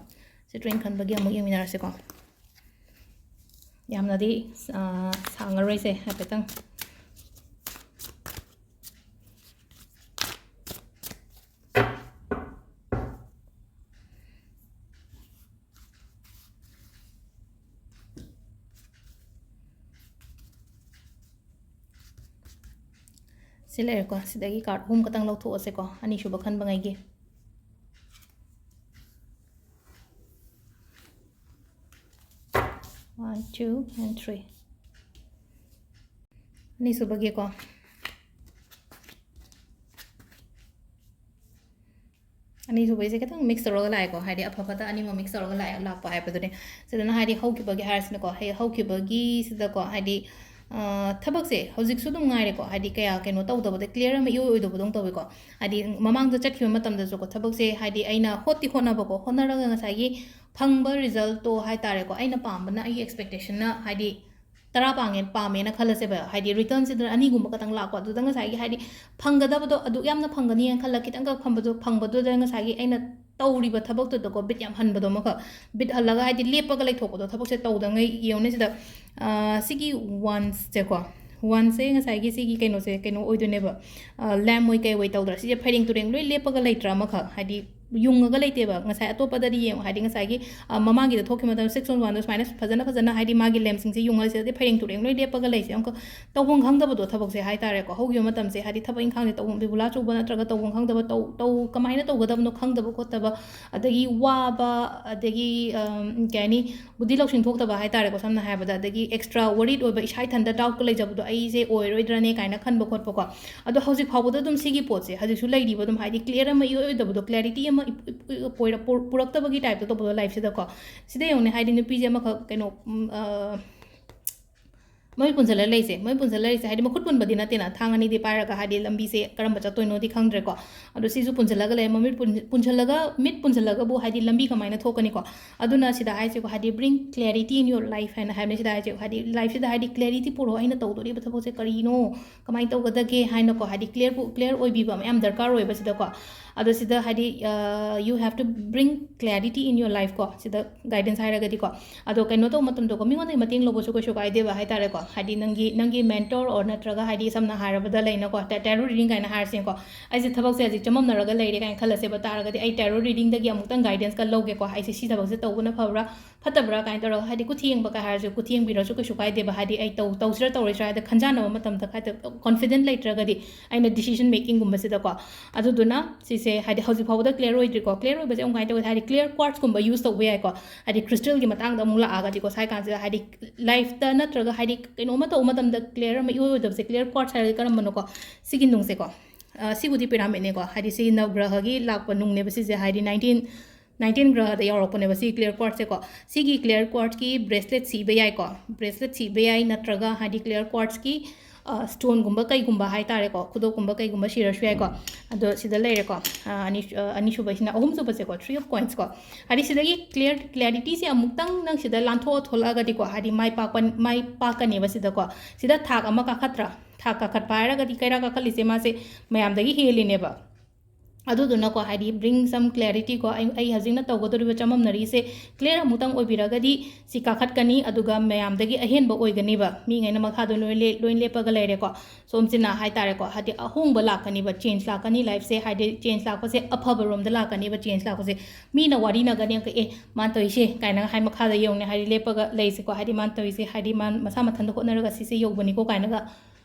Citrine ꯈꯟꯕꯒꯤ ꯑꯃꯨꯛ ꯌꯦꯡꯃꯤꯟꯅꯔꯁꯦꯀꯣ꯫ ꯌꯥꯝꯅꯗꯤ, ꯑ, ꯁꯥꯡꯉꯔꯣꯏꯁꯦ, ꯍꯥꯏꯐꯦꯠꯇꯪ꯫ ꯁꯤ ꯂꯩꯔꯦꯀꯣ, ꯁꯤꯗꯒꯤ card ꯑꯍꯨꯝ ꯈꯛꯇꯪ ꯂꯧꯊꯣꯛꯑꯁꯦꯀꯣ, ꯑꯅꯤꯁꯨꯕ ꯈꯟꯕꯉꯩꯒꯤ꯫ One, two, and three. ꯑꯅꯤꯁꯨꯕꯒꯤꯀꯣ, ꯑꯅꯤꯁꯨꯕꯩꯁꯦ ꯈꯤꯇꯪ mix ꯇꯧꯔꯒ ꯂꯥꯛꯑꯦꯀꯣ, ꯍꯥꯏꯗꯤ ꯑꯐ ꯐꯠꯇ ꯑꯅꯤꯃꯛ mix ꯇꯧꯔꯒ ꯂꯥꯛꯑꯦ, ꯂꯥꯛꯄ ꯍꯥꯏꯕꯗꯨꯅꯦ꯫ ꯁꯤꯗꯅ ꯍꯥꯏꯗꯤ ꯍꯧꯈꯤꯕꯒꯤ ꯍꯥꯏꯔꯁꯤꯅꯀꯣ, ꯍꯦꯛ ꯍꯧꯈꯤꯕꯒꯤꯁꯤꯗꯀꯣ, ꯍꯥꯏꯗꯤ, ꯑ, ꯊꯕꯛꯁꯦ ꯍꯧꯖꯤꯛꯁꯨ ꯑꯗꯨꯝ ꯉꯥꯏꯔꯦꯀꯣ, ꯍꯥꯏꯗꯤ ꯀꯌꯥ ꯀꯩꯅꯣ ꯇꯧꯗꯕꯗ, clear ꯑꯃ ꯏꯑꯣꯏ ꯑꯣꯏꯗꯕꯗꯧꯅ ꯇꯧꯋꯦꯀꯣ꯫ ꯍꯥꯏꯗꯤ ꯃꯃꯥꯡꯗ ꯆꯠꯈꯤꯕ ꯃꯇꯝꯗꯁꯨꯀꯣ, ꯊꯕꯛꯁꯦ ꯍꯥꯏꯗꯤ ꯑꯩꯅ ꯍꯣꯠꯇꯤ ꯍꯣꯠꯅꯕꯀꯣ, ꯍꯣꯠꯅꯔꯒ ꯉꯁꯥꯏꯒꯤ ꯐꯪꯕ resultꯇꯣ ꯍꯥꯏ ꯇꯥꯔꯦꯀꯣ, ꯑꯩꯅ ꯄꯥꯝꯕꯅ, ꯑꯩꯒꯤ expectationꯅ ꯍꯥꯏꯗꯤ ꯇꯔꯥ ꯄꯥꯝꯃꯦ, ꯄꯥꯝꯃꯦꯅ ꯈꯜꯂꯁꯦꯕ, ꯍꯥꯏꯗꯤ returnꯁꯤꯗ ꯑꯅꯤꯒꯨꯝꯕ ꯈꯛꯇꯪ ꯂꯥꯛꯄ, ꯑꯗꯨꯗ ꯉꯁꯥꯏꯒꯤ ꯍꯥꯏꯗꯤ ꯐꯪꯒꯗꯕꯗꯣ ꯑꯗꯨꯛ ꯌꯥꯝꯅ ꯐꯪꯒꯅꯤꯅ ꯈꯜꯂ ꯈꯤꯇꯪꯈꯛ ꯐꯪꯕꯗꯣ, ꯐꯪꯕꯗꯨꯗ ꯉꯁꯥꯏꯒꯤ ꯑꯩꯅ ꯇꯧꯔꯤꯕ ꯊꯕꯛꯇꯨꯗꯀꯣ bit ꯌꯥꯝ ꯍꯟꯕꯗꯣ ꯑꯃꯈꯛ, bit ꯍꯜꯂꯒ ꯍꯥꯏꯗꯤ ꯂꯦꯞꯄꯒ ꯂꯩꯊꯣꯛꯄꯗꯣ, ꯊꯕꯛꯁꯦ ꯇꯧꯗꯉꯩ ꯌꯦꯡꯉꯨꯅꯦ ꯁꯤꯗ, ꯑ, ꯁꯤꯒꯤ onesꯁꯦꯀꯣ, onesꯁꯦ ꯉꯁꯥꯏꯒꯤ ꯁꯤꯒꯤ ꯀꯩꯅꯣꯁꯦ ꯀꯩꯅꯣ ꯑꯣꯏꯗꯣꯏꯅꯦꯕ, ꯑ, lamp ꯑꯣꯏ ꯀꯩ ꯑꯣꯏ ꯇꯧꯗ꯭ꯔꯥ, ꯁꯤꯁꯦ ꯐꯩꯔꯦꯡ ꯇꯨꯔꯦꯡ ꯂꯣꯏ ꯂꯦꯞꯄꯒ ꯂꯩꯇ꯭ꯔꯥ ꯑꯃꯈꯛ, ꯍꯥꯏꯗꯤ ꯌꯨꯡꯉꯒ ꯂꯩꯇꯦꯕ꯫ ꯉꯁꯥꯏ ꯑꯇꯣꯞꯄꯗꯗꯤ ꯌꯦꯡꯉꯣ, ꯍꯥꯏꯗꯤ ꯉꯁꯥꯏꯒꯤ, ꯑ, ꯃꯃꯥꯡꯒꯤꯗ ꯊꯣꯛꯈꯤꯕ ꯃꯇꯝꯗ six on oneꯗꯣ ꯁꯨꯃꯥꯏꯅ ꯐꯖꯅ ꯐꯖꯅ ꯍꯥꯏꯗꯤ ꯃꯥꯒꯤ lampꯁꯤꯡꯁꯦ ꯌꯨꯡꯉꯒ ꯂꯩꯁꯦ, ꯑꯗꯩ ꯐꯩꯔꯦꯡ ꯇꯨꯔꯦꯡ ꯂꯣꯏ ꯂꯦꯞꯄꯒ ꯂꯩꯁꯦ ꯑꯃꯈꯛ, ꯇꯧꯐꯝ ꯈꯪꯗꯕꯗꯣ ꯊꯕꯛꯁꯦ ꯍꯥꯏ ꯇꯥꯔꯦꯀꯣ꯫ ꯍꯧꯈꯤꯕ ꯃꯇꯝꯁꯦ ꯍꯥꯏꯗꯤ ꯊꯕꯛ ꯏꯪꯈꯥꯡꯁꯦ ꯇꯧꯐꯝ ꯕꯤꯕꯨꯂꯥ ꯆꯨꯕ ꯅꯠꯇ꯭ꯔꯒ ꯇꯧꯐꯝ ꯈꯪꯗꯕ, ꯇꯧ-, ꯇꯧ-, ꯀꯃꯥꯏꯅ ꯇꯧꯒꯗꯕꯅꯣ ꯈꯪꯗꯕ ꯈꯣꯠꯇꯕ, ꯑꯗꯒꯤ ꯋꯥꯕ, ꯑꯗꯒꯤ, ꯑꯝ, ꯀꯩ ꯍꯥꯏꯅꯤ, ꯕꯨꯗꯤ ꯂꯧꯁꯤꯡ ꯊꯣꯛꯇꯕ ꯍꯥꯏ ꯇꯥꯔꯦꯀꯣ, ꯁꯝꯅ ꯍꯥꯏꯔꯕꯗ, ꯑꯗꯒꯤ extra worried ꯑꯣꯏꯕ, ꯏꯁꯥ ꯏꯊꯟꯇ doubtꯀ ꯂꯩꯖꯕꯗꯣ, ꯑꯩꯁꯦ ꯑꯣꯏꯔꯣꯏꯗ꯭ꯔꯅꯦ ꯀꯥꯏꯅ ꯈꯟꯕ ꯈꯣꯠꯄꯀꯣ꯫ ꯑꯗꯣ ꯍꯧꯖꯤꯛ ꯐꯥꯎꯕꯗ ꯑꯗꯨꯝ ꯁꯤꯒꯤ ꯄꯣꯠꯁꯦ ꯍꯧꯖꯤꯛꯁꯨ ꯂꯩꯔꯤꯕ, ꯑꯗꯨꯝ ꯍꯥꯏꯗꯤ clear ꯑꯃ ꯏꯑꯣꯏ ꯑꯣꯏꯗꯕꯗꯣ, clarity ꯑꯃ ꯏ-, ꯏ-, ꯏ-, ꯄꯣꯏꯔ-, ꯄꯨꯔ-, ꯄꯨꯔꯛꯇꯕꯒꯤ typeꯇ ꯇꯧꯕꯗꯣ lifeꯁꯤꯗꯀꯣ꯫ ꯁꯤꯗ ꯌꯦꯡꯉꯨꯅꯦ, ꯍꯥꯏꯗꯤ ꯅꯨꯄꯤꯁꯦ ꯑꯃꯈꯛ ꯀꯩꯅꯣ, ꯎꯝ, ꯑ, ꯃꯃꯤꯠ ꯄꯨꯟꯁꯤꯜꯂ ꯂꯩꯁꯦ, ꯃꯃꯤꯠ ꯄꯨꯟꯁꯤꯜꯂ ꯂꯩꯁꯦ, ꯍꯥꯏꯗꯤ ꯃꯈꯨꯠ ꯄꯨꯟꯕꯗꯤ ꯅꯠꯇꯦꯅ, ꯊꯥꯡ ꯑꯅꯤꯗꯤ ꯄꯥꯏꯔꯒ ꯍꯥꯏꯗꯤ ꯂꯝꯕꯤꯁꯦ ꯀꯔꯝꯕ ꯆꯠꯇꯣꯏꯅꯣꯗꯤ ꯈꯪꯗ꯭ꯔꯦꯀꯣ꯫ ꯑꯗꯣ ꯁꯤꯁꯨ ꯄꯨꯟꯁꯤꯜꯂꯒ ꯂꯩ, ꯃꯃꯤꯠ ꯄꯨꯟ-, ꯄꯨꯟꯁꯤꯜꯂꯒ, ꯃꯤꯠ ꯄꯨꯟꯁꯤꯜꯂꯒꯕꯨ ꯍꯥꯏꯗꯤ ꯂꯝꯕꯤ ꯀꯃꯥꯏꯅ ꯊꯣꯛꯀꯅꯤꯀꯣ? ꯑꯗꯨꯅ ꯁꯤꯗ ꯍꯥꯏꯁꯦꯀꯣ, ꯍꯥꯏꯗꯤ bring clarity in your life ꯍꯥꯏꯅ ꯍꯥꯏꯕꯅꯦ꯫ ꯁꯤꯗ ꯍꯥꯏꯁꯦ, ꯍꯥꯏꯗꯤ lifeꯁꯤꯗ ꯍꯥꯏꯗꯤ clarity ꯄꯨꯔꯛꯑꯣ, ꯑꯩꯅ ꯇꯧꯗꯣꯔꯤꯕ ꯊꯕꯛꯁꯦ ꯀꯔꯤꯅꯣ, ꯀꯃꯥꯏꯅ ꯇꯧꯒꯗꯒꯦ ꯍꯥꯏꯅꯀꯣ, ꯍꯥꯏꯗꯤ clear ꯄꯨ-, clear ꯑꯣꯏꯕꯤꯕ ꯑꯃ ꯌꯥꯝ ꯗꯔꯀꯥꯔ ꯑꯣꯏꯕ ꯁꯤꯗꯀꯣ꯫ ꯑꯗꯣ ꯁꯤꯗ ꯍꯥꯏꯗꯤ, you have to bring clarity in your life ꯀꯣ, ꯁꯤꯗ guidance ꯍꯥꯏꯔꯒꯗꯤꯀꯣ꯫ ꯑꯗꯣ ꯀꯩꯅꯣ ꯇꯧꯕ ꯃꯇꯝꯗꯀꯣ, ꯃꯤꯉꯣꯟꯗꯒꯤ ꯃꯇꯦꯡ ꯂꯧꯕꯁꯨ ꯀꯩꯁꯨ ꯀꯥꯏꯗꯦꯕ ꯍꯥꯏꯇꯥꯔꯦꯀꯣ꯫ ꯍꯥꯏꯗꯤ ꯅꯪꯒꯤ, ꯅꯪꯒꯤ mentor or ꯅꯠꯇ꯭ꯔꯒ ꯍꯥꯏꯗꯤ ꯁꯝꯅ ꯍꯥꯏꯔꯕꯗ ꯂꯩꯅꯀꯣ, tarot reading ꯀꯥꯏꯅ ꯍꯥꯏꯔꯁꯦꯀꯣ꯫ ꯑꯩꯁꯦ ꯊꯕꯛꯁꯦ ꯍꯧꯖꯤꯛ ꯆꯃꯝꯅꯔꯒ ꯂꯩꯔꯦ ꯀꯥꯏꯅ ꯈꯜꯂꯁꯦꯕ ꯇꯥꯔꯒꯗꯤ, ꯑꯩ tarot readingꯗꯒꯤ ꯑꯃꯨꯛꯇꯪ guidanceꯀ ꯂꯧꯒꯦꯀꯣ꯫ ꯑꯩꯁꯦ ꯁꯤ ꯊꯕꯛꯁꯦ ꯇꯧꯕꯅ ꯐꯕ꯭ꯔꯥ ꯐꯠꯇꯕ꯭ꯔꯥ ꯀꯥꯏꯅ ꯇꯧꯔꯒ, ꯍꯥꯏꯗꯤ ꯀꯨꯊꯤ ꯌꯦꯡꯕ ꯀꯥꯏ ꯍꯥꯏꯔꯁꯨ, ꯀꯨꯊꯤ ꯌꯦꯡꯕꯤꯔꯁꯨ ꯀꯩꯁꯨ ꯀꯥꯏꯗꯦꯕ꯫ ꯍꯥꯏꯗꯤ ꯑꯩ ꯇꯧ-, ꯇꯧꯁꯤꯔꯥ ꯇꯧꯔꯣꯏꯁꯤꯔꯥ ꯍꯥꯏꯗ ꯈꯟꯖꯥꯟꯅꯕ ꯃꯇꯝꯗ ꯍꯥꯏꯗꯤ confident ꯂꯩꯇ꯭ꯔꯒꯗꯤ ꯑꯩꯅ decision makingꯒꯨꯝꯕꯁꯤꯗꯀꯣ꯫ ꯑꯗꯨꯗꯨꯅ ꯁꯤꯁꯦ ꯍꯥꯏꯗꯤ ꯍꯧꯖꯤꯛ ꯐꯥꯎꯕꯗ clear ꯑꯣꯏꯗ꯭ꯔꯤꯀꯣ꯫ Clear ꯑꯣꯏꯕꯁꯦ ꯑꯃꯨꯛ ꯀꯃꯥꯏꯅ ꯇꯧꯒꯦ ꯍꯥꯏꯗꯤ, clear quartzꯀꯨꯝꯕ use ꯇꯧꯕ ꯌꯥꯏꯀꯣ꯫ ꯍꯥꯏꯗꯤ crystalꯒꯤ ꯃꯇꯥꯡꯗ ꯑꯃꯨꯛ ꯂꯥꯛꯑꯒꯗꯤꯀꯣ, ꯁꯥꯏ ꯀꯥꯟꯁꯤꯗ ꯍꯥꯏꯗꯤ lifeꯇ ꯅꯠꯇ꯭ꯔꯒ ꯍꯥꯏꯗꯤ ꯀꯩꯅꯣꯝꯃ ꯇꯧꯕ ꯃꯇꯝꯗ clear ꯑꯃ ꯏꯑꯣꯏ ꯑꯣꯏꯗꯕꯁꯦ, clear quartz ꯍꯥꯏꯔꯒꯗꯤ ꯀꯔꯝꯕꯅꯣꯀꯣ? ꯁꯤꯒꯤ ꯅꯨꯡꯁꯦꯀꯣ꯫ ꯑ, ꯁꯤꯕꯨꯗꯤ pyramidꯅꯦꯀꯣ, ꯍꯥꯏꯗꯤ ꯁꯤ ꯅꯕꯒ꯭ꯔꯍꯒꯤ ꯂꯥꯛꯄ ꯅꯨꯡꯅꯦꯕ ꯁꯤꯁꯦ, ꯍꯥꯏꯗꯤ nineteen, nineteen ꯒ꯭ꯔꯍꯗ ꯌꯥꯎꯔꯛꯄꯅꯦꯕ ꯁꯤ clear quartzꯁꯦꯀꯣ꯫ ꯁꯤꯒꯤ clear quartzꯀꯤ bracelet ꯁꯤꯕ ꯌꯥꯏꯀꯣ, bracelet ꯁꯤꯕ ꯌꯥꯏ, ꯅꯠꯇ꯭ꯔꯒ ꯍꯥꯏꯗꯤ clear quartzꯀꯤ, ꯑ, stoneꯒꯨꯝꯕ ꯀꯩꯒꯨꯝꯕ ꯍꯥꯏꯇꯥꯔꯦꯀꯣ, ꯈꯨꯗꯣꯞꯀꯨꯝꯕ ꯀꯩꯒꯨꯝꯕ ꯁꯤꯔꯁꯨ ꯌꯥꯏꯀꯣ꯫ ꯑꯗꯣ ꯁꯤꯗ ꯂꯩꯔꯦꯀꯣ, ꯑ, ꯑꯅꯤ-, ꯑ, ꯑꯅꯤꯁꯨꯕꯁꯤꯅ, ꯑꯍꯨꯝꯁꯨꯕꯁꯦꯀꯣ, three of coinsꯀꯣ꯫ ꯍꯥꯏꯗꯤ ꯁꯤꯗꯒꯤ clear, clarityꯁꯦ ꯑꯃꯨꯛꯇꯪ ꯅꯪ ꯁꯤꯗ ꯂꯥꯟꯊꯣꯛꯑ ꯊꯣꯛꯂꯛꯑꯒꯗꯤꯀꯣ, ꯍꯥꯏꯗꯤ ꯃꯥꯏ ꯄꯥꯛꯄ, ꯃꯥꯏ ꯄꯥꯛꯀꯅꯦꯕ ꯁꯤꯗꯀꯣ꯫ ꯁꯤꯗ ꯊꯥꯛ ꯑꯃ ꯀꯥꯈꯠꯇ꯭ꯔꯥ? ꯊꯥꯛ ꯀꯥꯈꯠꯄ ꯍꯥꯏꯔꯒꯗꯤ ꯀꯩꯔꯥꯛ ꯀꯥꯈꯠꯂꯤꯁꯦ ꯃꯥꯁꯦ ꯃꯌꯥꯝꯗꯒꯤ ꯍꯦꯜꯂꯤꯅꯦꯕ꯫ ꯑꯗꯨꯗꯨꯅꯀꯣ, ꯍꯥꯏꯗꯤ bring some clarityꯀꯣ, ꯑꯩ, ꯑꯩ ꯍꯧꯖꯤꯛꯅ ꯇꯧꯒꯗꯧꯔꯤꯕ ꯆꯃꯝꯅꯔꯤꯁꯦ clear ꯑꯃꯨꯛꯇꯪ ꯑꯣꯏꯕꯤꯔꯒꯗꯤ ꯁꯤ ꯀꯥꯈꯠꯀꯅꯤ, ꯑꯗꯨꯒ ꯃꯌꯥꯝꯗꯒꯤ ꯑꯍꯦꯟꯕ ꯑꯣꯏꯒꯅꯤꯕ꯫ ꯃꯤꯉꯩꯅ ꯃꯈꯥꯗ ꯂꯣꯏ ꯂꯦ-, ꯂꯣꯏ ꯂꯦꯞꯄꯒ ꯂꯩꯔꯦꯀꯣ꯫ ꯁꯣꯝꯁꯤꯅ ꯍꯥꯏꯇꯥꯔꯦꯀꯣ, ꯍꯥꯏꯗꯤ ꯑꯍꯣꯡꯕ ꯂꯥꯛꯀꯅꯤꯕ, change ꯂꯥꯛꯀꯅꯤ ꯂꯥꯏꯐꯁꯦ꯫ ꯍꯥꯏꯗꯤ change ꯂꯥꯛꯄꯁꯦ ꯑꯐꯕ ꯔꯣꯝꯗ ꯂꯥꯛꯀꯅꯤꯕ, change ꯂꯥꯛꯄꯁꯦ꯫ ꯃꯤꯅ ꯋꯥꯔꯤꯅꯒꯅꯤ ꯑꯃꯨꯛꯀ, "ꯑꯦ, ꯃꯥꯅ ꯇꯧꯔꯤꯁꯦ" ꯀꯥꯏꯅꯒ ꯍꯥꯏ ꯃꯈꯥꯗ ꯌꯦꯡꯉꯨꯅꯦ, ꯍꯥꯏꯗꯤ ꯂꯦꯞꯄꯒ ꯂꯩꯁꯦꯀꯣ, ꯍꯥꯏꯗꯤ ꯃꯥꯅ ꯇꯧꯔꯤꯁꯦ, ꯍꯥꯏꯗꯤ ꯃꯥ ꯃꯁꯥ ꯃꯊꯟꯇ ꯍꯣꯠꯅꯔꯒ ꯁꯤꯁꯦ ꯌꯧꯕꯅꯤꯀꯣ ꯀꯥꯏꯅꯒ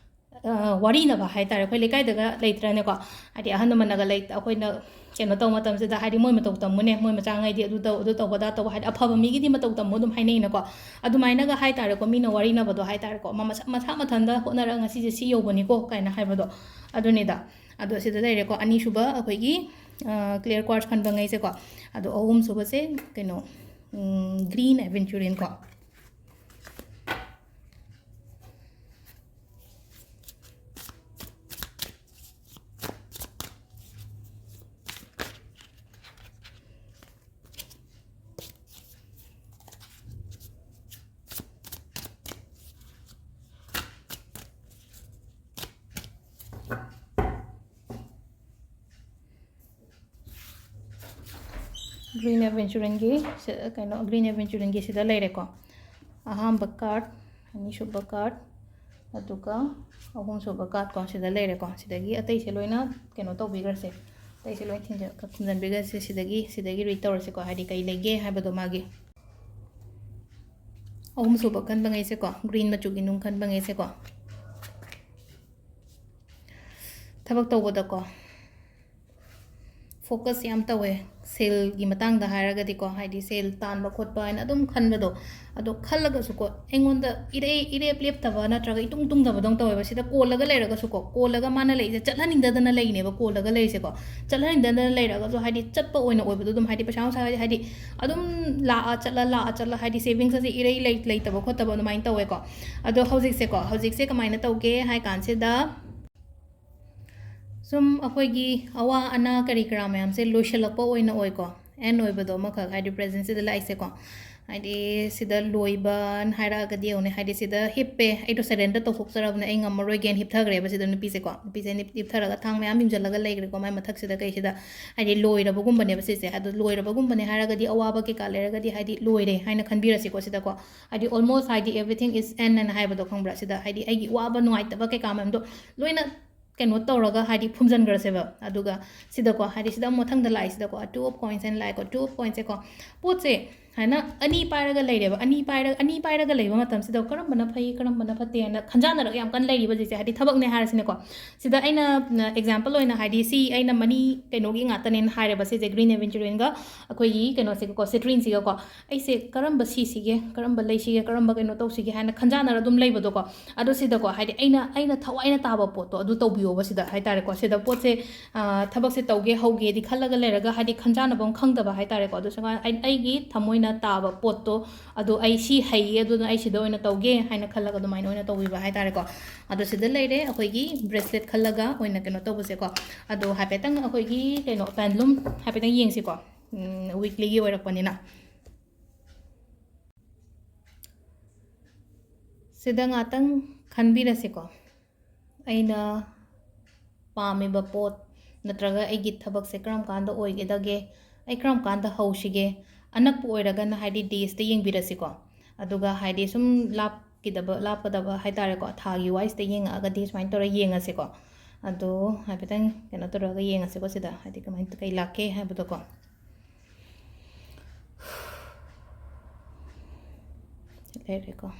ꯑ, ꯋꯥꯔꯤꯅꯕ ꯍꯥꯏꯇꯥꯔꯦ꯫ ꯑꯩꯈꯣꯏ ꯂꯩꯀꯥꯏꯗꯒ ꯂꯩꯇ꯭ꯔꯅꯦꯀꯣ? ꯍꯥꯏꯗꯤ ꯑꯍꯜ ꯂꯃꯟꯅꯒ ꯂꯩ-, ꯑꯩꯈꯣꯏꯅ ꯀꯩꯅꯣ ꯇꯧꯕ ꯃꯇꯝꯁꯤꯗ, ꯍꯥꯏꯗꯤ ꯃꯣꯏ ꯃꯇꯧ ꯇꯝꯃꯨꯅꯦ, ꯃꯣꯏ ꯃꯆꯥꯉꯩꯗꯤ ꯑꯗꯨ ꯇꯧ, ꯑꯗꯨ ꯇꯧꯕ, ꯑꯗꯥ ꯇꯧꯕ, ꯍꯥꯏꯗꯤ ꯑꯐꯕ ꯃꯤꯒꯤꯗꯤ ꯃꯇꯧ ꯇꯝꯃꯨ ꯑꯗꯨꯝ ꯍꯥꯏꯅꯩꯅꯀꯣ? ꯑꯗꯨꯃꯥꯏꯅꯒ ꯍꯥꯏꯇꯥꯔꯦꯀꯣ, ꯃꯤꯅ ꯋꯥꯔꯤꯅꯕꯗꯣ ꯍꯥꯏꯇꯥꯔꯦꯀꯣ, ꯃꯥ ꯃꯁꯥ, ꯃꯁꯥ ꯃꯊꯟꯇ ꯍꯣꯠꯅꯔꯒ ꯉꯁꯤꯁꯦ ꯁꯤ ꯌꯧꯕꯅꯤꯀꯣ ꯀꯥꯏꯅ ꯍꯥꯏꯕꯗꯣ, ꯑꯗꯨꯅꯤꯗ꯫ ꯑꯗꯣ ꯁꯤꯗ ꯂꯩꯔꯦꯀꯣ, ꯑꯅꯤꯁꯨꯕ ꯑꯩꯈꯣꯏꯒꯤ, ꯑ, clear quartz ꯈꯟꯕꯉꯩꯁꯦꯀꯣ꯫ ꯑꯗꯣ ꯑꯍꯨꯝꯁꯨꯕꯁꯦ ꯀꯩꯅꯣ, ꯎꯝ, green aventurine ꯀꯣ꯫ Green Aventurine-ꯒꯤ ꯁꯤ-, ꯀꯩꯅꯣ, Green Aventurine-ꯒꯤ ꯁꯤꯗ ꯂꯩꯔꯦꯀꯣ꯫ ꯑꯍꯥꯟꯕ card, ꯑꯅꯤꯁꯨꯕ card, ꯑꯗꯨꯒ ꯑꯍꯨꯝꯁꯨꯕ card ꯀꯣ ꯁꯤꯗ ꯂꯩꯔꯦꯀꯣ꯫ ꯁꯤꯗꯒꯤ ꯑꯇꯩꯁꯦ ꯂꯣꯏꯅ ꯀꯩꯅꯣ ꯇꯧꯕꯤꯈ꯭ꯔꯁꯦ, ꯑꯇꯩꯁꯦ ꯂꯣꯏ ꯊꯤꯟꯖ-, ꯈꯨꯝꯖꯤꯟꯕꯤꯈ꯭ꯔꯁꯦ꯫ ꯁꯤꯗꯒꯤ, ꯁꯤꯗꯒꯤ read ꯇꯧꯔꯁꯤꯀꯣ, ꯍꯥꯏꯗꯤ ꯀꯩ ꯂꯩꯒꯦ ꯍꯥꯏꯕꯗꯣ ꯃꯥꯒꯤ꯫ ꯑꯍꯨꯝꯁꯨꯕ ꯈꯟꯕꯉꯩꯁꯦꯀꯣ, green ꯃꯆꯨꯒꯤ ꯅꯨꯡ ꯈꯟꯕꯉꯩꯁꯦꯀꯣ, ꯊꯕꯛ ꯇꯧꯕꯗꯀꯣ focus ꯌꯥꯝ ꯇꯧꯋꯦ꯫ ꯁꯦꯜꯒꯤ ꯃꯇꯥꯡꯗ ꯍꯥꯏꯔꯒꯗꯤꯀꯣ, ꯍꯥꯏꯗꯤ ꯁꯦꯜ ꯇꯥꯟꯕ ꯈꯣꯠꯄ ꯍꯥꯏꯅ ꯑꯗꯨꯝ ꯈꯟꯕꯗꯣ, ꯑꯗꯣ ꯈꯜꯂꯒꯁꯨꯀꯣ, ꯑꯩꯉꯣꯟꯗ ꯏꯔꯦ-, ꯏꯔꯦꯞ ꯂꯦꯞꯇꯕ ꯅꯠꯇ꯭ꯔꯒ ꯏꯇꯨꯡ ꯇꯨꯡꯗꯕꯗꯧꯅ ꯇꯧꯋꯦꯕ꯫ ꯁꯤꯗ ꯀꯣꯜꯂꯒ ꯂꯩꯔꯒꯁꯨꯀꯣ, ꯀꯣꯜꯂꯒ ꯃꯥꯅ ꯂꯩꯁꯦ ꯆꯠꯍꯟꯅꯤꯡꯗꯗꯅ ꯂꯩꯅꯦꯕ, ꯀꯣꯜꯂꯒ ꯂꯩꯔꯤꯁꯦꯀꯣ꯫ ꯆꯠꯍꯟꯅꯤꯡꯗꯗꯅ ꯂꯩꯔꯒꯁꯨ, ꯍꯥꯏꯗꯤ ꯆꯠꯄ ꯑꯣꯏꯅ ꯑꯣꯏꯕꯗꯣ ꯑꯗꯨꯝ, ꯍꯥꯏꯗꯤ ꯄꯩꯁꯥ ꯅꯨꯡꯁꯥ, ꯍꯥꯏꯗꯤ ꯑꯗꯨꯝ ꯂꯥꯛꯑ ꯆꯠꯂ, ꯂꯥꯛꯑ ꯆꯠꯂ, ꯍꯥꯏꯗꯤ savings ꯑꯁꯦ ꯏꯔꯩ ꯂꯩ-, ꯂꯩꯇꯕ ꯈꯣꯠꯇꯕ ꯑꯗꯨꯃꯥꯏꯅ ꯇꯧꯋꯦꯀꯣ꯫ ꯑꯗꯣ ꯍꯧꯖꯤꯛꯁꯦꯀꯣ, ꯍꯧꯖꯤꯛꯁꯦ ꯀꯃꯥꯏꯅ ꯇꯧꯒꯦ ꯍꯥꯏ ꯀꯥꯟꯁꯤꯗ, ꯁꯨꯝ ꯑꯩꯈꯣꯏꯒꯤ ꯑꯋꯥ ꯑꯅꯥ ꯀꯔꯤ ꯀꯔꯥ ꯃꯌꯥꯝꯁꯦ ꯂꯣꯏꯁꯤꯜꯂꯛꯄ ꯑꯣꯏꯅ ꯑꯣꯏꯀꯣ꯫ End ꯑꯣꯏꯕꯗꯣ ꯑꯃꯈꯛ, ꯍꯥꯏꯗꯤ present-ꯁꯤꯗ ꯂꯥꯛꯏꯁꯦꯀꯣ꯫ ꯍꯥꯏꯗꯤ ꯁꯤꯗ ꯂꯣꯏꯕꯅ ꯍꯥꯏꯔꯛꯑꯒꯗꯤ ꯌꯦꯡꯉꯨꯅꯦ, ꯍꯥꯏꯗꯤ ꯁꯤꯗ ꯍꯤꯞꯄꯦ, ꯑꯩꯗꯣ surrender ꯇꯧꯊꯣꯛꯆꯔꯕꯅꯦ, ꯑꯩ ꯉꯝꯃꯔꯣꯏꯒꯦꯅ ꯍꯤꯞꯊꯈ꯭ꯔꯦꯕ ꯁꯤꯗ ꯅꯨꯄꯤꯁꯦꯀꯣ꯫ ꯅꯨꯄꯤꯁꯦ ꯅꯤꯞ-, ꯍꯤꯞꯊꯔꯒ ꯊꯥꯡ ꯃꯌꯥꯝ ꯌꯨꯡꯁꯤꯜꯂꯒ ꯂꯩꯈ꯭ꯔꯦꯀꯣ ꯃꯥꯏ ꯃꯊꯛꯁꯤꯗ ꯀꯩꯁꯤꯗ꯫ ꯍꯥꯏꯗꯤ ꯂꯣꯏꯔꯕꯒꯨꯝꯕꯅꯦꯕ ꯁꯤꯁꯦ꯫ ꯑꯗꯣ ꯂꯣꯏꯔꯕꯒꯨꯝꯕꯅꯦ ꯍꯥꯏꯔꯒꯗꯤ ꯑꯋꯥꯕ ꯀꯩꯀꯥ ꯂꯩꯔꯒꯗꯤ ꯍꯥꯏꯗꯤ ꯂꯣꯏꯔꯦ ꯍꯥꯏꯅ ꯈꯟꯕꯤꯔꯁꯤꯀꯣ ꯁꯤꯗꯀꯣ꯫ ꯍꯥꯏꯗꯤ almost, ꯍꯥꯏꯗꯤ everything is end ꯑꯅ ꯍꯥꯏꯕꯗꯣ ꯈꯪꯕ꯭ꯔꯥ? ꯁꯤꯗ ꯍꯥꯏꯗꯤ ꯑꯩꯒꯤ ꯋꯥꯕ ꯅꯨꯡꯉꯥꯏꯇꯕ ꯀꯩꯀꯥ ꯃꯌꯥꯝꯗꯣ ꯂꯣꯏꯅ ꯀꯩꯅꯣ ꯇꯧꯔꯒ ꯍꯥꯏꯗꯤ ꯐꯨꯝꯖꯤꯟꯈ꯭ꯔꯁꯦꯕ꯫ ꯑꯗꯨꯒ ꯁꯤꯗꯀꯣ, ꯍꯥꯏꯗꯤ ꯁꯤꯗ ꯑꯃꯨꯛ ꯃꯊꯪꯗ ꯂꯥꯛꯏꯁꯤꯗꯀꯣ, Two of Coins ꯍꯥꯏꯅ ꯂꯥꯛꯑꯦꯀꯣ꯫ Two of Coins-ꯁꯦꯀꯣ, ꯄꯣꯠꯁꯦ ꯍꯥꯏꯅ ꯑꯅꯤ ꯄꯥꯏꯔꯒ ꯂꯩꯔꯦꯕ꯫ ꯑꯅꯤ ꯄꯥꯏꯔ-, ꯑꯅꯤ ꯄꯥꯏꯔꯒ ꯂꯩꯕ ꯃꯇꯝꯁꯤꯗ ꯀꯔꯝꯕꯅ ꯐꯩ, ꯀꯔꯝꯕꯅ ꯐꯠꯇꯦ ꯍꯥꯏꯅ ꯈꯟꯖꯥꯟꯅꯔꯒ ꯌꯥꯝ ꯀꯟꯅ ꯂꯩꯔꯤꯕ ꯍꯧꯖꯤꯛꯁꯦ, ꯍꯥꯏꯗꯤ ꯊꯕꯛꯅꯦ ꯍꯥꯏꯔꯁꯤꯅꯦꯀꯣ꯫ ꯁꯤꯗ ꯑꯩꯅ, ꯎꯝ, example ꯑꯣꯏꯅ ꯍꯥꯏꯗꯤ ꯁꯤ ꯑꯩꯅ money ꯀꯩꯅꯣꯒꯤ ꯉꯥꯛꯇꯅꯦꯅ ꯍꯥꯏꯔꯦꯕ, ꯁꯤꯁꯦ Green Aventurine-ꯒ ꯑꯩꯈꯣꯏꯒꯤ ꯀꯩꯅꯣꯁꯤꯒꯀꯣ, Citrine-ꯁꯤꯒꯀꯣ꯫ ꯑꯩꯁꯦ ꯀꯔꯝꯕ ꯁꯤꯁꯤꯒꯦ, ꯀꯔꯝꯕ ꯂꯩꯁꯤꯒꯦ, ꯀꯔꯝꯕ ꯀꯩꯅꯣ ꯇꯧꯁꯤꯒꯦ ꯍꯥꯏꯅ ꯈꯟꯖꯥꯟꯅꯔ ꯑꯗꯨꯝ ꯂꯩꯕꯗꯣꯀꯣ꯫ ꯑꯗꯣ ꯁꯤꯗꯀꯣ, ꯍꯥꯏꯗꯤ ꯑꯩꯅ, ꯑꯩꯅ ꯊꯋꯥꯏꯅ ꯇꯥꯕ ꯄꯣꯠꯇꯣ ꯑꯗꯨ ꯇꯧꯕꯤꯌꯣꯕ ꯁꯤꯗ ꯍꯥꯏꯇꯥꯔꯦꯀꯣ꯫ ꯁꯤꯗ ꯄꯣꯠꯁꯦ, ꯑ, ꯊꯕꯛꯁꯦ ꯇꯧꯒꯦ, ꯍꯧꯒꯦꯗꯤ ꯈꯜꯂꯒ ꯂꯩꯔꯒ, ꯍꯥꯏꯗꯤ ꯈꯟꯖꯥꯟꯅꯕ ꯑꯃ ꯈꯪꯗꯕ ꯍꯥꯏꯇꯥꯔꯦꯀꯣ꯫ ꯑꯗꯨ ꯁꯨꯃꯥꯏꯅ ꯑꯩ, ꯑꯩꯒꯤ ꯊꯃꯣꯏꯅ ꯇꯥꯕ ꯄꯣꯠꯇꯣ ꯑꯗꯨ ꯑꯩ ꯁꯤ ꯍꯩꯌꯦ, ꯑꯗꯨꯅ ꯑꯩ ꯁꯤꯗ ꯑꯣꯏꯅ ꯇꯧꯒꯦ ꯍꯥꯏꯅ ꯈꯜꯂꯒ ꯑꯗꯨꯃꯥꯏꯅ ꯑꯣꯏꯅ ꯇꯧꯕꯤꯕ ꯍꯥꯏꯇꯥꯔꯦꯀꯣ꯫ ꯑꯗꯣ ꯁꯤꯗ ꯂꯩꯔꯦ ꯑꯩꯈꯣꯏꯒꯤ bracelet ꯈꯜꯂꯒ ꯑꯣꯏꯅ ꯀꯩꯅꯣ ꯇꯧꯕꯁꯦꯀꯣ꯫ ꯑꯗꯣ ꯍꯥꯏꯐꯦꯠꯇꯪ ꯑꯩꯈꯣꯏꯒꯤ ꯀꯩꯅꯣ pendulum ꯍꯥꯏꯐꯦꯠꯇꯪ ꯌꯦꯡꯁꯤꯀꯣ꯫ ꯎꯝ, weekly-ꯒꯤ ꯑꯣꯏꯔꯛꯄꯅꯤꯅ꯫ ꯁꯤꯗ ꯉꯥꯛꯇꯪ ꯈꯟꯕꯤꯔꯁꯤꯀꯣ꯫ ꯑꯩꯅ ꯄꯥꯝꯃꯤꯕ ꯄꯣꯠ ꯅꯠꯇ꯭ꯔꯒ ꯑꯩꯒꯤ ꯊꯕꯛꯁꯦ ꯀꯔꯝ ꯀꯥꯟꯗ ꯑꯣꯏꯒꯗꯒꯦ? ꯑꯩ ꯀꯔꯝ ꯀꯥꯟꯗ ꯍꯧꯁꯤꯒꯦ? ꯑꯅꯛꯄ ꯑꯣꯏꯔꯒꯅ, ꯍꯥꯏꯗꯤ, daysꯇ ꯌꯦꯡꯕꯤꯔꯁꯤꯀꯣ꯫ ꯑꯗꯨꯒ, ꯍꯥꯏꯗꯤ, ꯁꯨꯝ ꯂꯥꯞꯈꯤꯗꯕ, ꯂꯥꯞꯀꯗꯕ ꯍꯥꯏ ꯇꯥꯔꯦꯀꯣ, ꯊꯥꯒꯤ wiseꯇ ꯌꯦꯡꯉꯛꯑꯒꯗꯤ ꯁꯨꯃꯥꯏꯅ ꯇꯧꯔ ꯌꯦꯡꯉꯁꯤꯀꯣ꯫ ꯑꯗꯣ ꯍꯥꯏꯐꯦꯠꯇꯪ ꯀꯩꯅꯣ ꯇꯧꯔꯒ ꯌꯦꯡꯉꯁꯤꯀꯣ ꯁꯤꯗ, ꯍꯥꯏꯗꯤ, ꯀꯃꯥꯏꯅ, ꯀꯩ ꯂꯥꯛꯀꯦ ꯍꯥꯏꯕꯗꯣꯀꯣ꯫ ꯂꯩꯔꯦꯀꯣ꯫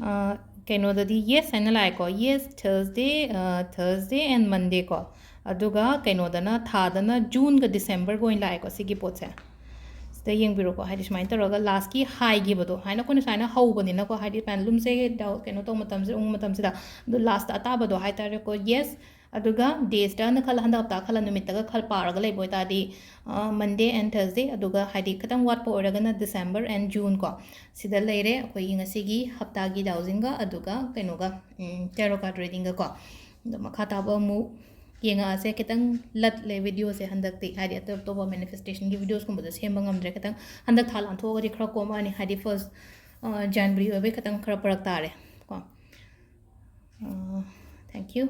ꯑ, ꯀꯩꯅꯣꯗꯗꯤ yes ꯍꯥꯏꯅ ꯂꯥꯛꯑꯦꯀꯣ꯫ Yes, Thursday, ꯑ, Thursday and Monday ꯀꯣ꯫ ꯑꯗꯨꯒ ꯀꯩꯅꯣꯗꯅ, ꯊꯥꯗꯅ Juneꯒ Decemberꯒ ꯑꯣꯏꯅ ꯂꯥꯛꯑꯦꯀꯣ, ꯁꯤꯒꯤ ꯄꯣꯠꯁꯦ꯫ ꯁꯤꯗ ꯌꯦꯡꯕꯤꯔꯣꯀꯣ, ꯍꯥꯏꯗꯤ ꯁꯨꯃꯥꯏꯅ ꯇꯧꯔꯒ lastꯀꯤ highꯒꯤꯕꯗꯣ, ꯍꯥꯏꯅ ꯑꯩꯈꯣꯏꯅ ꯁꯨꯃꯥꯏꯅ ꯍꯧꯕꯅꯤꯅꯀꯣ, ꯍꯥꯏꯗꯤ pendulumꯁꯦ ꯗꯥꯎ-, ꯀꯩꯅꯣ ꯇꯧꯕ ꯃꯇꯝꯁꯤꯗ, ꯎꯪꯕ ꯃꯇꯝꯁꯤꯗ, ꯑꯗꯣ last ꯑꯇꯥꯕꯗꯣ ꯍꯥꯏ ꯇꯥꯔꯦꯀꯣ, yes, ꯑꯗꯨꯒ daysꯇꯅ ꯈꯜꯂ, ꯍꯟꯗꯛ ꯍꯞꯇꯥ ꯈꯜꯂ ꯅꯨꯃꯤꯠꯇꯒ ꯈꯜ ꯄꯥꯔꯒ ꯂꯩꯕ ꯑꯣꯏꯇꯥꯔꯗꯤ, ꯑ, Monday and Thursday, ꯑꯗꯨꯒ ꯍꯥꯏꯗꯤ ꯈꯤꯇꯪ ꯋꯥꯠꯄ ꯑꯣꯏꯔꯒꯅ December and June ꯀꯣ꯫ ꯁꯤꯗ ꯂꯩꯔꯦ ꯑꯩꯈꯣꯏꯒꯤ ꯉꯁꯤꯒꯤ ꯍꯞꯇꯥꯒꯤ ꯗꯥꯎꯖꯤꯡꯒ, ꯑꯗꯨꯒ ꯀꯩꯅꯣꯒ, ꯎꯝ, tarot card readingꯒ ꯀꯣ꯫ ꯑꯗꯣ ꯃꯈꯥ ꯇꯥꯕ ꯑꯃꯨꯛ ꯌꯦꯡꯉꯛꯑꯁꯦ꯫ ꯈꯤꯇꯪ ꯂꯠꯂꯦ videoꯁꯦ ꯍꯟꯗꯛꯇꯤ, ꯍꯥꯏꯗꯤ ꯑꯇꯣꯞ ꯑꯇꯣꯞꯄ manifestationꯒꯤ videosꯀꯨꯝꯕꯗꯣ ꯁꯦꯝꯕ ꯉꯝꯗ꯭ꯔꯦ꯫ ꯈꯤꯇꯪ ꯍꯟꯗꯛ ꯊꯥ ꯂꯥꯟꯊꯣꯛꯑꯒꯗꯤ ꯈꯔ ꯀꯣꯝꯃꯛꯑꯅꯤ, ꯍꯥꯏꯗꯤ first, ꯑ, January ꯑꯣꯏꯕꯩ ꯈꯤꯇꯪ ꯈꯔ ꯐꯔꯛ ꯇꯥꯔꯦ ꯀꯣ꯫ ꯑ, thank you꯫